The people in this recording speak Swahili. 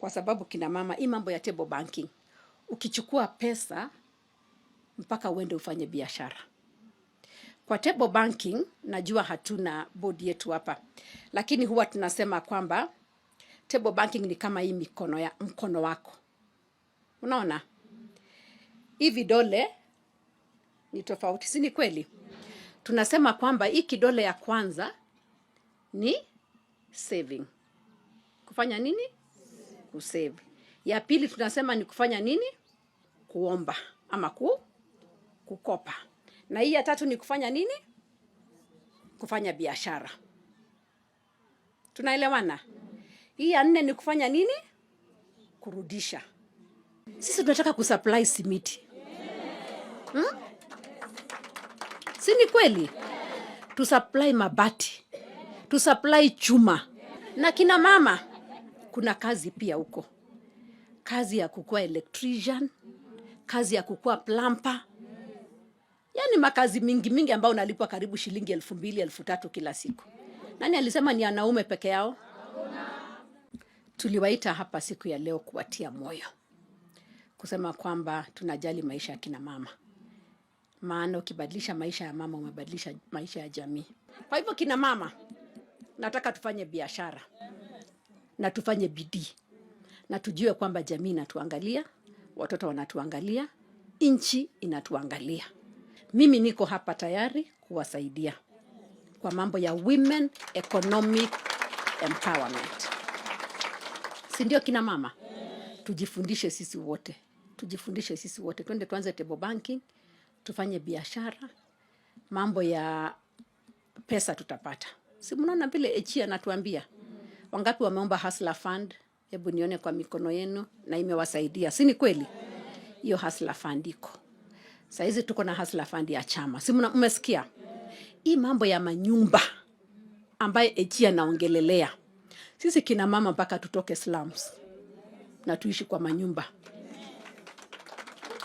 Kwa sababu kina mama, hii mambo ya table banking, ukichukua pesa mpaka uende ufanye biashara. Kwa table banking, najua hatuna board yetu hapa, lakini huwa tunasema kwamba table banking ni kama hii mikono ya mkono wako. Unaona? Hii vidole ni tofauti, si ni kweli? Tunasema kwamba hii kidole ya kwanza ni saving. Kufanya nini? Kusave. Ya pili tunasema ni kufanya nini? Kuomba ama kukopa. Na hii ya tatu ni kufanya nini? Kufanya biashara. Tunaelewana? Hii ya nne ni kufanya nini? Kurudisha. Sisi tunataka kusupply simiti. Si ni kweli? Tusupply mabati, tusupply chuma. Na kina mama, kuna kazi pia huko, kazi ya kukuwa electrician, kazi ya kukuwa plumber, yaani makazi mingi mingi ambao unalipwa karibu shilingi 2,000, 3,000 kila siku. Nani alisema ni wanaume peke yao? Tuliwaita hapa siku ya leo kuwatia moyo, kusema kwamba tunajali maisha ya kina mama, maana ukibadilisha maisha ya mama umebadilisha maisha ya jamii. Kwa hivyo kina mama, nataka tufanye biashara na tufanye bidii na tujue kwamba jamii inatuangalia, watoto wanatuangalia, nchi inatuangalia. Mimi niko hapa tayari kuwasaidia kwa mambo ya women economic empowerment, si ndio kina mama? Tujifundishe sisi wote, tujifundishe sisi wote, twende tuanze table banking, tufanye biashara, mambo ya pesa tutapata. Si mnaona vile Echi anatuambia, wangapi wameomba Hustler Fund? Hebu nione kwa mikono yenu, na imewasaidia, si ni kweli? Hiyo Hustler Fund iko saizi, tuko na Hustler Fund ya chama, si mmesikia? Hii mambo ya manyumba ambaye Echi anaongelelea, sisi kina mama mpaka tutoke slums na tuishi kwa manyumba.